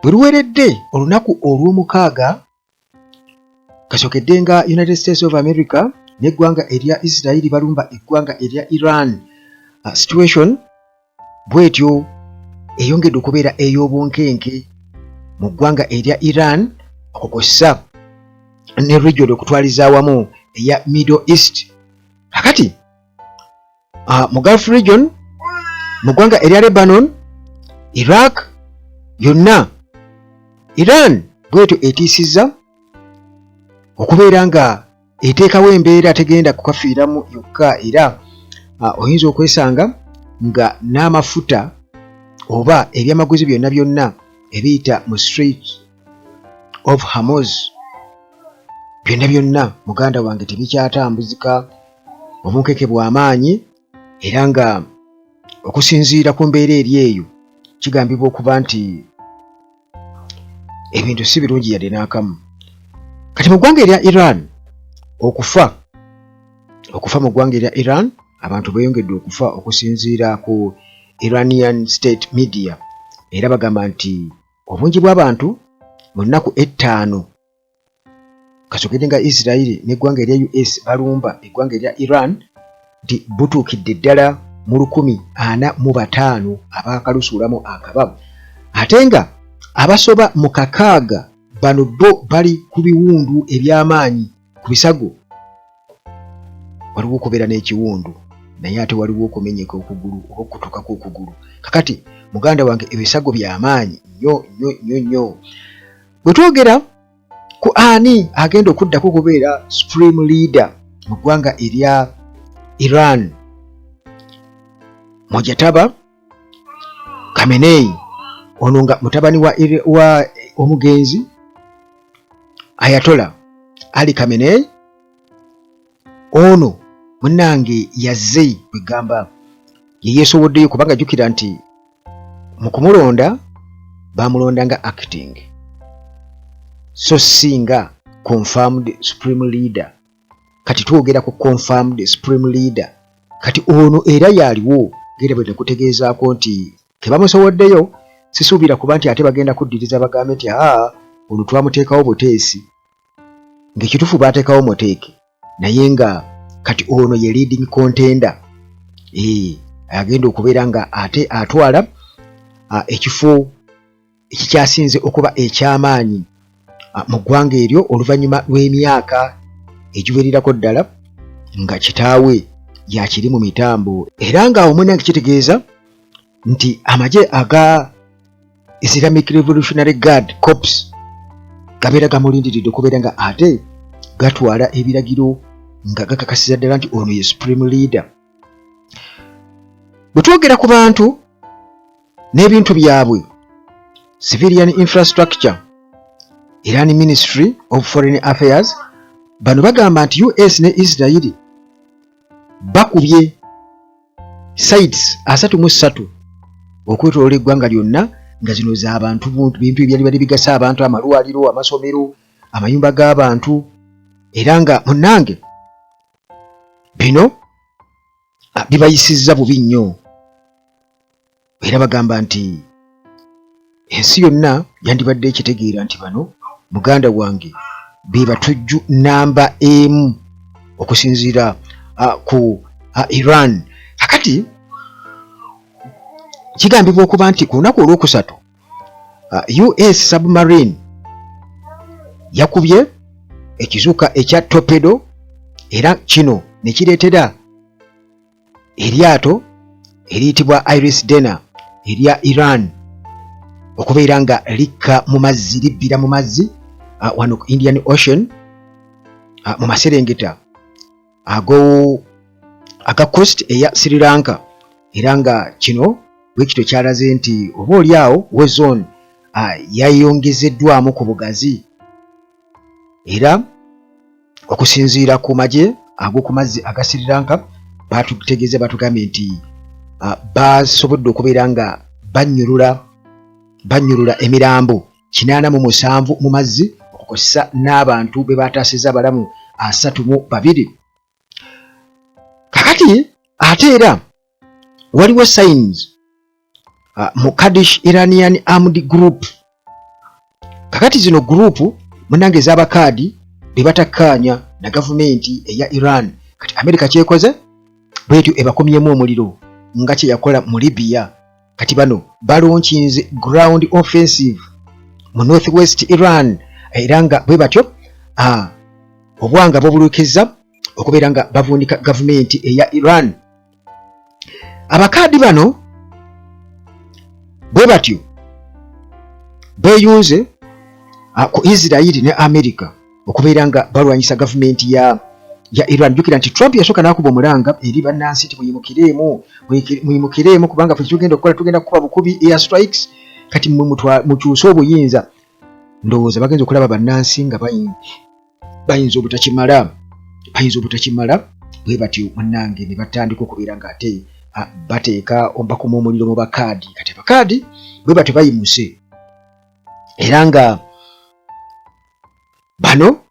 Bwe luweredde olunaku olw'omukaaga kasokedde nga United States of America n'eggwanga erya Israel balumba eggwanga erya Iran, situation bwetyo eyongedde okubeera ey'obunkenke mu ggwanga erya Iran, okwo kw'ossa ne region okutwaliza awamu eya Middle East. Kakati mu Gulf region, mu ggwanga erya Lebanon, Iraq yonna, Iran bwetyo etiisizza okubeera nga eteekawo embeera tegenda kukafiiramu yokka, era oyinza okwesanga nga n'amafuta oba ebyamaguzi byonna byonna ebiyita mu Strait of Hormuz byonna byonna, muganda wange, tebikyatambuzika. Obunkeke bw'amaanyi, era nga okusinziira ku mbeera eri eyo kigambibwa okuba nti ebintu si birungi yadde n'akamu. Kati mu ggwanga erya Iran, okufa mu ggwanga erya Iran, abantu beeyongedde okufa okusinziira ku Iranian state media, era bagamba nti obungi bw'abantu mu nnaku 5 kasookedde nga Isirairi n'eggwanga erya US balumba eggwanga erya Iran nti butuukidde ddala mu 1,045 abaakalusuulamu akaba, ate nga abasoba mu 6 bano bo bali ku biwundu eby'amaanyi ku bisago. Waliwo okubeera n'ekiwundu, naye ate waliwo okumenyeka okugulu oba okutuukako okugulu. Kakati muganda wange, ebisago by'amaanyi nnyo nnyo nnyo nnyo. Bwe twogera ku ani agenda okuddako okubeera supreme leader mu ggwanga erya Iran, Mojtaba Khamenei, ono nga mutabani wa omugenzi Ayatollah Ali Khamenei, ono munnange yazze kwegamba yeyeesowoddeyo, kubanga jjukira nti mu kumulonda bamulonda nga acting, so si nga confirmed supreme leader. Kati twogera ku confirmed supreme leader. Kati ono era yaliwo ngera bwe nakutegeezaako nti kebamusowoddeyo, sisuubira kuba nti ate bagenda kuddiriza bagambe nti aa, ono twamuteekawo buteesi, ng'ekituufu baateekawo muteeke, naye nga kati ono ye leading contender agenda okubeera nga ate atwala ekifo ekikyasinze okuba ekyamaanyi mu ggwanga eryo oluvannyuma lw'emyaka egiwererako ddala nga kitaawe yakiri mu mitambo. Era nga awo munange kitegeeza nti amagye aga Islamic Revolutionary Guard Corps gabeera gamulindiridde okubeera nga ate gatwala ebiragiro nga gakakasiza ddala nti ono ye supreme leader. Bwe twogera ku bantu n'ebintu byabwe, civilian infrastructure, Iran Ministry of Foreign Affairs bano bagamba nti US ne Israeli bakubye sites 33 okwetoloola eggwanga lyonna, nga zino z'abantu, bintu ebyali bali bigasa abantu, amalwaliro, amasomero, amayumba g'abantu, era nga munnange bino bibayisizza bubi nnyo. Era bagamba nti ensi yonna yandibadde ekitegeera nti bano, muganda wange, be batujju namba 1 okusinziira ku Iran. Kakati kigambibwa okuba nti ku lunaku olwokusatu US submarine yakubye ekizuka ekya torpedo, era kino ne kireetera eryato eriyitibwa Iris Dena erya Iran okubeera nga likka mu mazzi, libbira mu mazzi wano ku Indian Ocean, mu maserengeta ago aga coast eya Sri Lanka. Era nga kino bwe kityo kyalaze nti oba oli awo war zone yayongezeddwamu ku bugazi. Era okusinziira ku magye ag'oku mazzi aga Sri Lanka, batutegeeza, batugambye nti basobodde okubeera nga bannyulula emirambo 87 mu mazzi, okukozesa n'abantu be bataasizza abalamu 32. Kakati ate era waliwo signs mu Kurdish Iranian Armed Group. Kakati zino gurupu munange ez'abakaadi be batakkaanya na gavumenti eya Iran. Kati Amerika kyekoze bwetyo ebakomyemu omuliro nga kye yakola mu Libya. Kati bano balonkinze ground offensive mu north west Iran, era nga bwe batyo obwanga bubulukiza okubeera nga bavuunika gavumenti eya Iran. Abakaadi bano bwe batyo beeyunze ku Isirayiri ne Amerika okubeera nga balwanyisa gavumenti ya ya Iran. Jjukira nti Trump yasooka n'akuba omulanga eri bannansi nti muyimukireemu, muyimukireemu kubanga ffe tugenda okukola tugenda kukuba bukubi air strikes, kati mmwe mukyuse obuyinza. Ndowooza bagenza okulaba bannansi nga bayinza obutakimala, bayinza obutakimala bwe batyo munnange ne batandika okubeera ng'ate bateeka bakuma omuliro mu bakaadi. Kati abakaadi bwe batyo bayimuse era nga bano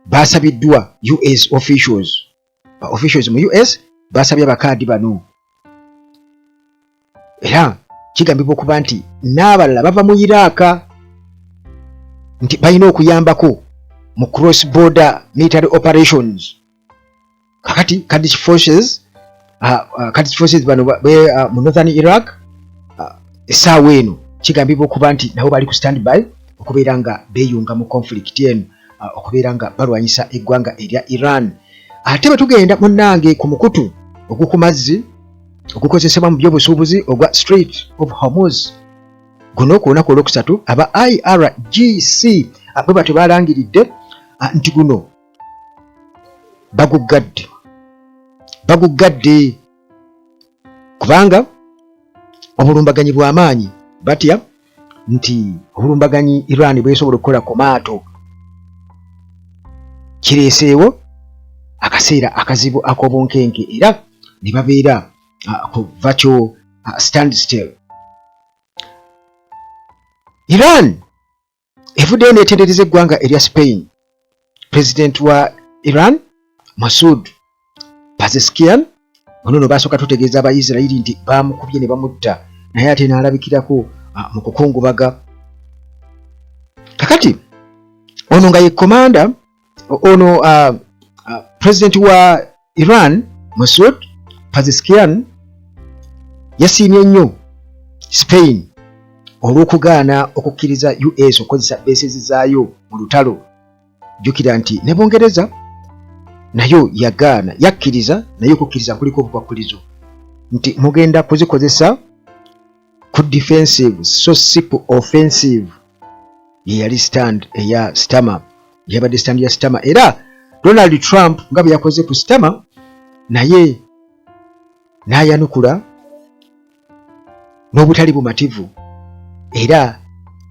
basabiddwa US officials, ba officials mu US basabye abakaadi bano, era kigambibwa okuba nti n'abalala bava mu Iraaka nti balina okuyambako mu cross border military operations. Kakati Kurdish forces, Kurdish forces bano mu northern Iraq essaawa eno kigambibwa okuba nti nabo bali ku standby okubeera nga beeyunga mu conflict eno, okubeera nga balwanyisa eggwanga erya Iran. Ate bwe tugenda munnange ku mukutu ogw'oku mazzi ogukozesebwa mu byobusuubuzi ogwa Strait of Hormuz, guno ku lunaku olwokusatu aba IRGC bwe batyo balangiridde nti guno baguggadde, baguggadde kubanga obulumbaganyi bw'amaanyi, batya nti obulumbaganyi Iran bwesobola okukola ku maato kireeseewo akaseera akazibu ak'obunkenke, era ne babeera ku virtual standstill. Iran evuddeyo n'etendereza eggwanga erya Spain. President wa Iran Masoud Pezeshkian ono no basooka tutegeeza aba Israeli nti baamukubye ne bamutta, naye ate n'alabikirako mu kukungubaga. Kakati ono nga ye komanda ono, president wa Iran Masoud Pezeshkian yasiimye nnyo Spain olw'okugaana okukkiriza US okukozesa bases zaayo mu lutalo. Jjukira nti ne Bungereza nayo yagaana, yakkiriza, naye okukkiriza kuliko obukwakulizo nti mugenda kuzikozesa ku defensive so si ku offensive. Ye yali stand eya Starmer, yabadde stand ya Starmer, era Donald Trump nga bwe yakoze ku Starmer naye n'ayanukula n'obutali bumativu, era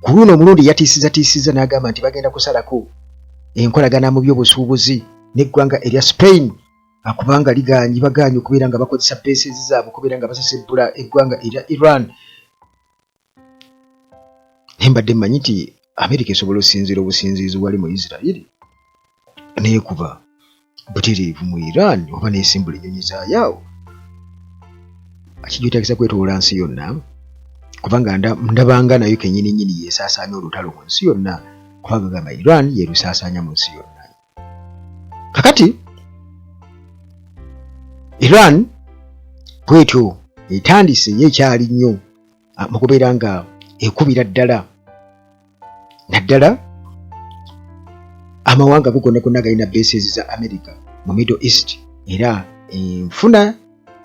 ku luno omulundi yatiisizatiisiza n'agamba nti bagenda kusalako enkolagana mu by'obusuubuzi n'eggwanga erya Spain kubanga ligaanyi, bagaanyi okubeera nga bakozesa bases zaabwe okubeera nga basesebbula eggwanga erya Iran. Naye mbadde mmanyi nti Amerika esobola osinziira obusinziizi wali mu Isiraeri neekuba butereevu mu Iran oba neesimbula ennyonyi zaayo awo, akijwetagisa kwetoola nsi yonna, kubanga ndabanga nayo kenyini nyini yesaasaanya olutalo mu nsi yonna, kubanga gamba Iran yerusaasaanya mu nsi yonna. Kakati Iran bwetyo etandise ye ekyali nnyo mu kubeera nga ekubira ddala naddala amawanga go gonna gonna galina bases za America mu Middle East, era enfuna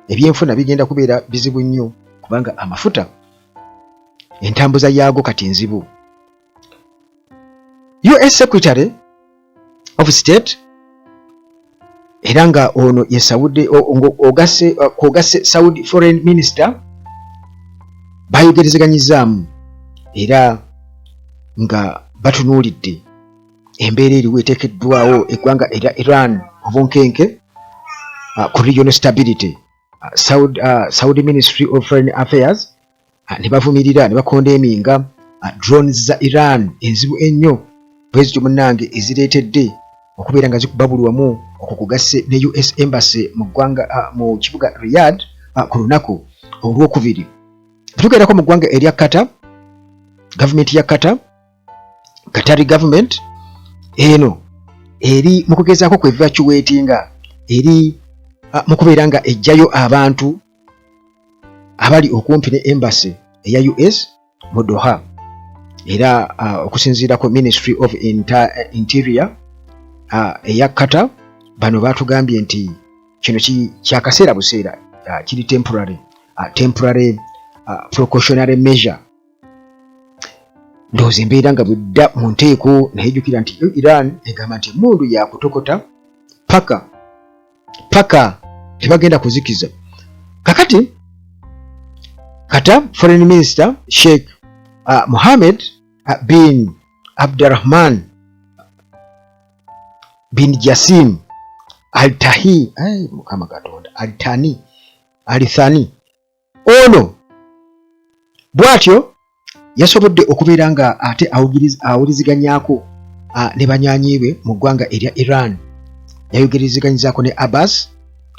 ebyenfuna bigenda kubeera bizibu nnyo kubanga amafuta entambuza yaago kati nzibu. US Secretary of State, era nga ono ye Saudi, ogase kwogase Saudi Foreign Minister, bayogerezeganyizaamu era nga batunuulidde embeera eriwo eteekeddwawo eggwanga erya Iran obunkenke ku regional stability. Saudi Ministry of Foreign Affairs ne bavumirira ne bakondeeminga drones za Iran enzibu ennyo bwe zityo munnange ezireetedde okubeera nga zikuba buli wamu, okwo kugasse ne US Embassy mu ggwanga, mu kibuga Riyadh ku lunaku olwokubiri. Tugendako mu ggwanga erya Qatar, gavumenti ya Qatar. Qatari government eno eri mu kugezaako ku evacuatinga, eri mu kubeera nga ejjayo abantu abali okumpi ne embassy eya US mu Doha. Era okusinziira ku Ministry of Interior eya Qatar, bano batugambye nti kino kyakaseera buseera, kiri temporary precautionary measure. Ndowooza embeera nga bwedda mu nteeko, naye jjukira nti yo Iran egamba nti emundu yakutokota paka paka, tebagenda kuzikiza. Kakati Qatar foreign minister Sheikh Mohammed bin Abdurrahman bin Jassim Altahi, ay Mukama Katonda, Altani, Alithani, ono bw'atyo yasobodde okubeera nga ate awuliziganyako ne banywanyi be mu ggwanga erya Iran. Yayogereziganyizaako ne Abbas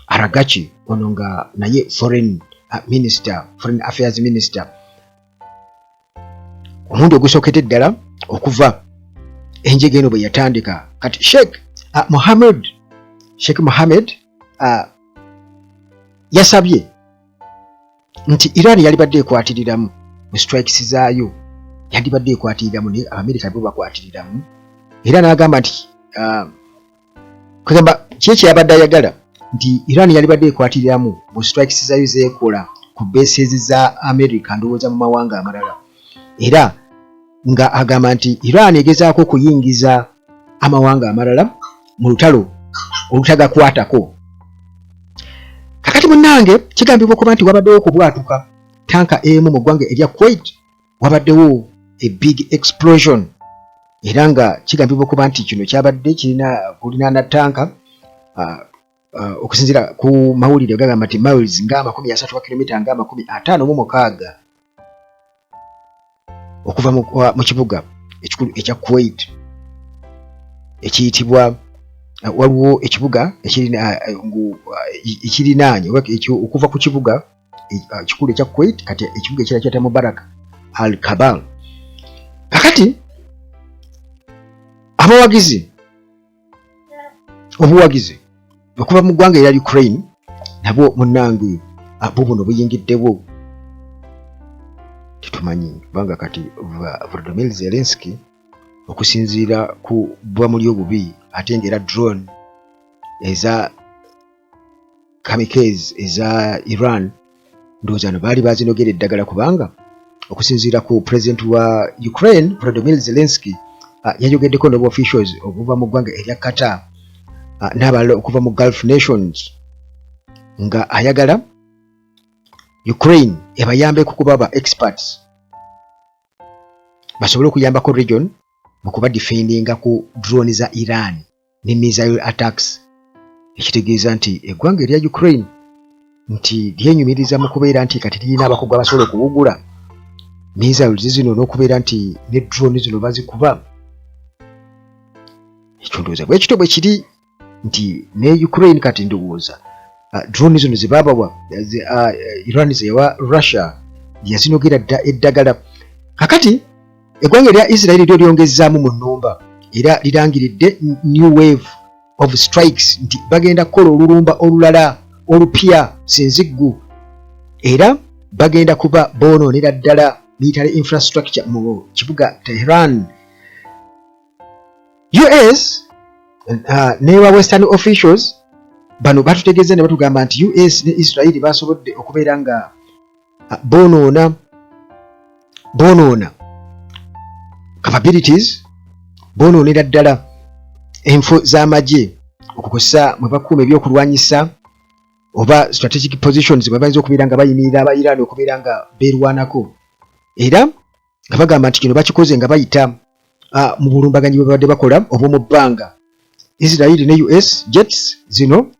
Araghchi, ono nga naye foreign minister, foreign affairs minister, omulundi ogusookedde ddala okuva enjega eno bwe yatandika. Kati Sheikh Mohammed yasabye nti Iran yalibadde ekwatiriramu mu strikes zaayo, yandibadde ekwatiriramu, naye Abamerika bo bakwatiriramu. Era n'agamba nti kugamba ki kyeyabadde ayagala nti Iran yalibadde ekwatiriramu mu strikes zaayo zeekola ku bases za America, ndowooza mu mawanga amalala. Era nga agamba nti Iran egezaako okuyingiza amawanga amalala mu lutalo olutagakwatako. Kakati munnange, kigambibwa okuba nti wabaddewo okubwatuka tanka emu mu ggwanga erya Kuwait, wabaddewo a big explosion, era nga kigambibwa okuba nti kino kyabadde kirina kulinaana tanka. Okusinziira ku mawulire gagamba nti miles nga 30 wa kilomita nga 56 okuva mu kibuga ekikulu ekya Kuwait ekiyitibwa waliwo ekibuga ekirinaanye okuva ku kibuga ekikulu ekya Kuwait. Kati ekibuga ekirala kyata Mubarak Al Kabal. Kakati abawagizi, obuwagizi okuva mu ggwanga erya Ukraine nabwo munnange bo buno buyingiddewo, tetumanyi, kubanga kati Volodymyr Zelensky okusinziira ku bwamuli obubi, ate ng'era drone eza kamikaze eza Iran ndowooza no baali bazinogera eddagala, kubanga okusinziira ku president wa Ukraine Volodymyr Zelensky, yayogeddeko n'obu officials okuva mu ggwanga erya Qatar n'abalala okuva mu Gulf nations, nga ayagala Ukraine ebayambeko kuba ba experts basobole okuyambako region mu kuba defendinga ku drone za Iran ne missile attacks. Ekitegeeza nti eggwanga erya Ukraine nti lyenyumiriza mu kubeera nti kati lirina abakugu abasobola okuwugula missiles zino n'okubeera nti ne drone zino bazikuba. Ekyo ndowooza bwe kityo bwe kiri nti ne Ukraine kati ndowooza drone zino ze baabawa, Iran ze yawa Russia, yazinogera dda eddagala. Kakati eggwanga erya Israel lyo lyongezzaamu mu nnumba era lirangiridde new wave of strikes, nti bagenda kukola olulumba olulala olupya sinziggu, era bagenda kuba boonoonera ddala military infrastructure mu kibuga Tehran. US newa western officials bano batutegeeza ne batugamba nti US ne Israel basobodde okubeera nga boonoona capabilities, boonoonera ddala enfo z'amagye okukozesa mwe bakuuma ebyokulwanyisa oba strategic positions mwe bayinza okubeera nga bayimirira aba Iran okubeera nga beerwanako. Era nga bagamba nti kino bakikoze nga bayita mu bulumbaganyi bwe babadde bakola obw'omu bbanga. Israel ne US jets zino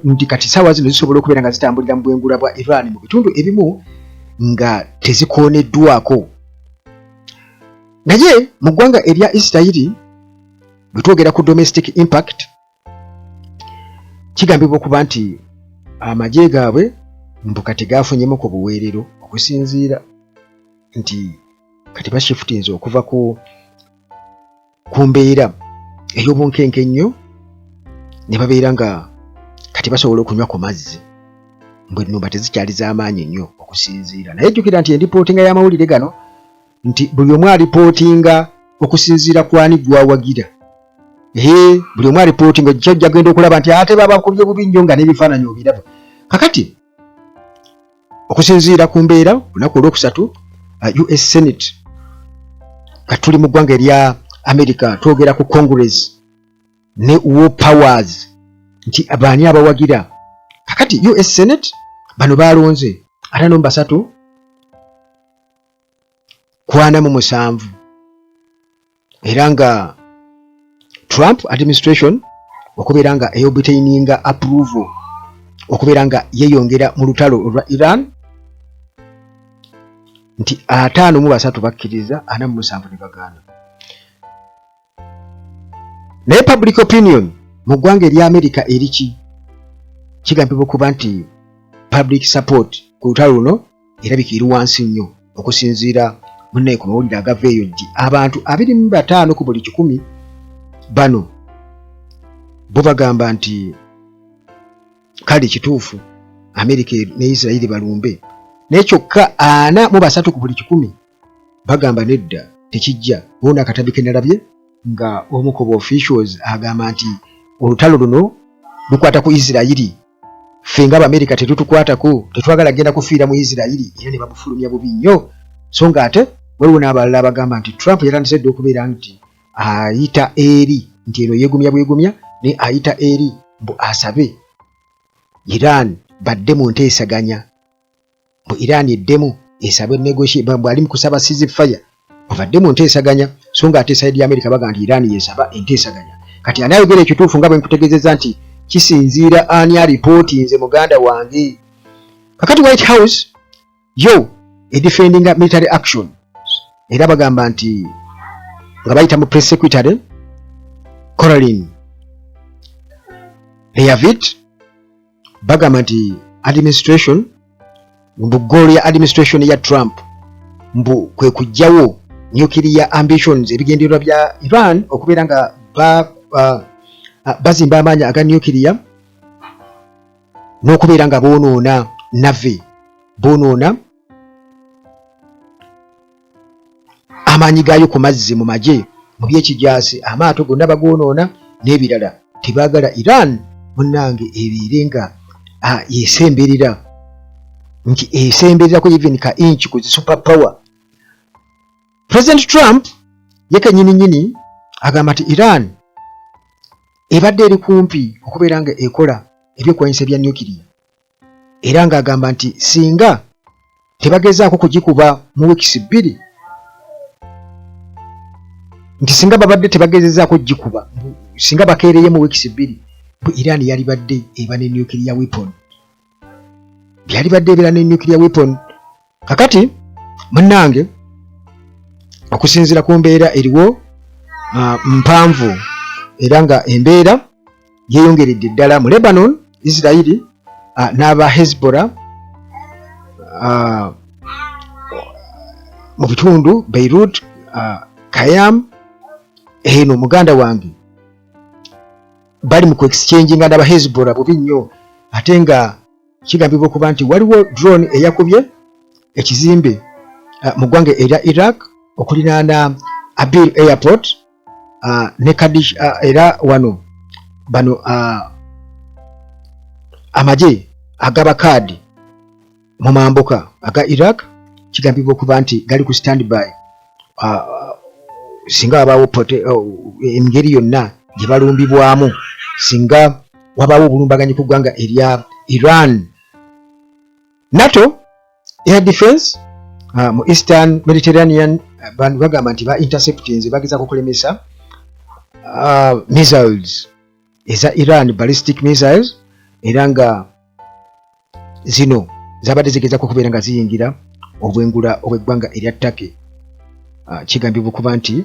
nti kati saawa zino zisobola okubeera nga zitambulira mu bwengula bwa Iran mu bitundu ebimu nga tezikooneddwako. Naye mu ggwanga erya Isirayiri, bwe twogera ku domestic impact, kigambibwa okuba nti amagye gaabwe mbu kati gaafunyemu ku buweerero, okusinziira nti kati bashifutinze okuva ku ku mbeera ey'obunkenke ennyo ne babeera nga kati basobola okunywa ku mazzi mbu ennumba tezikyali z'amaanyi nnyo okusinziira naye jjukira nti endipootinga y'amawulire gano nti buli omu alipootinga okusinziira ku ani gwawagira ee buli omu alipootinga ojja genda okulaba nti ate babakubye bubi nnyo nga n'ebifaananyi obiraba kakati okusinziira ku mbeera olunaku olwokusatu uh, us senate katuli mu ggwanga erya america twogera ku congress ne war powers nti baani abawagira kakati us senate bano balonze 53 ku 47 era nga Trump administration okubeera nga eyobtaininga approval okubeera nga yeyongera mu lutalo olwa Iran nti 53 bakkiriza 47 ne bagaana naye public opinion mu ggwanga erya america eriki kigambibwa okuba nti public support ku lutalo luno erabika eri wansi nnyo okusinziira munnaye ku mawulire agava eyo nti abantu 25 ku buli kikumi bano bo bagamba nti kale kituufu amerika ne isirairi balumbe naye kyokka 43 ku buli kikumi bagamba nedda tekijja bona akatabi kenalabye nga omu ku officials agamba nti olutalo luno lukwata ku Isirayiri ffe nga Abamerika tetutukwatako tetwagala genda kufiira mu Isirayiri era ne bamufulumya bubi nnyo so nga ate waliwo n'abalala abagamba nti Trump yatandise dda okubeera nti ayita eri nti eno yeegumya bwegumya naye ayita eri mbu asabe Iran badde mu nteesaganya mbu Iran eddemu esabe negotiate mbu ali mu kusaba ceasefire obadde mu nteesaganya so nga ate sayidi ya Amerika bagamba nti Iran yesaba enteesaganya kati ani ayogera ekituufu nga bwe nkutegeezezza nti kisinziira ani alipooti nze muganda wange kakati White House yo edefendinga military action era bagamba nti nga bayita mu press secretary Caroline Leavitt bagamba nti administration mbu goal ya administration ya Trump mbu kwe kujjawo nuclear ambitions ebigendererwa bya Iran okubeera nga ba, uh, uh, bazimba amaanyi aga nuclear n'okubeera nga boonoona nave boonoona amaanyi gaayo ku mazzi mu magye mu by'ekijaasi amaato gonna bagoonoona n'ebirala tebaagala Iran munnange ebeere nga yesemberera nti esembererako even ka inch ku zi super power President Trump ye kenyini nyini agamba nti Iran ebadde eri kumpi okubeera nga ekola ebyokulwanyisa bya nuclear era ng'agamba nti singa tebagezaako kugikuba mu wiikisi bbiri nti singa babadde tebagezezaako kugikuba singa bakeereye mu wiikisi bbiri bu Iran yalibadde eba ne nuclear weapon byalibadde ebeera ne nuclear weapon kakati munnange okusinziira ku mbeera eriwo uh, mpanvu era nga embeera yeyongeredde ddala mu Lebanon Isirairi uh, n'aba Hezbollah uh, mu bitundu Beirut uh, Kayam eno muganda wange bali mu ku exchange nga n'aba Hezbollah bubi nnyo ate nga Kigambibwa okuba nti waliwo drone eyakubye ekizimbe eh, mu ggwanga erya Iraq okulinaana Abil Airport eh, ne Kadish eh, era wano bano amagye agabakaadi mu mambuka aga Iraq kigambibwa okuba nti gali ku standby singa wabaawo engeri yonna gye balumbibwamu singa wabaawo obulumbaganyi ku ggwanga erya Iran. NATO air defense uh, mu Eastern Mediterranean uh, bagamba nti ba interceptinze bagezaako okulemesa uh, missiles eza Iran ballistic missiles era nga zino zabadde zigezaako okubeera nga ziyingira obwengula obw'eggwanga erya Turkey. Uh, kigambibwa okuba nti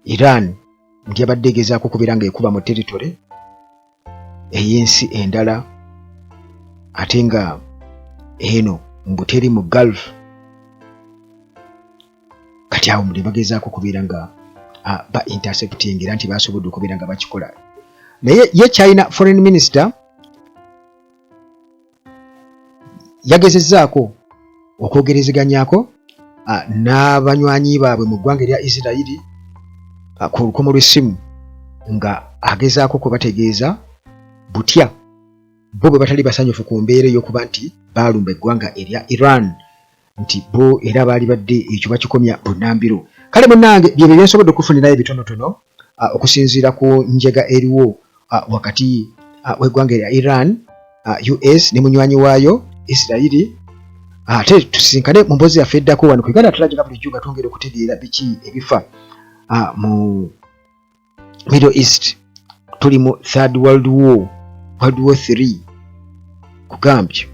Iran nti yabadde egezaako okubeera ng'ekuba mu territory ey'ensi endala ate nga eno mbu teri mu Gulf kati awo mbu ne bagezaako okubeera nga ba intercepting era nti basobodde okubeera nga bakikola. Naye ye China foreign minister yagezezzaako okwogerezeganyako n'abanywanyi baabwe mu ggwanga erya Isirayiri ku lukomo lw'essimu nga agezaako kubategeeza butya bo bwe batali basanyufu ku mbeera ey'okuba nti baalumba eggwanga erya Iran, nti bo era baali badde ekyo bakikomya bunnambiro. Kale munnange, byebyo byensobodde okufunirayo ebitonotono okusinziira ku njega eriwo wakati w'eggwanga erya Iran, US ne munywanyi waayo Isirayiri. Ate tusisinkane mu mboozi yaffe eddako wano ku Uganda Tulajja bulijjo nga twongera okutegeera biki ebifa mu Middle East. Tuli mu third world war, World War 3 kugambye.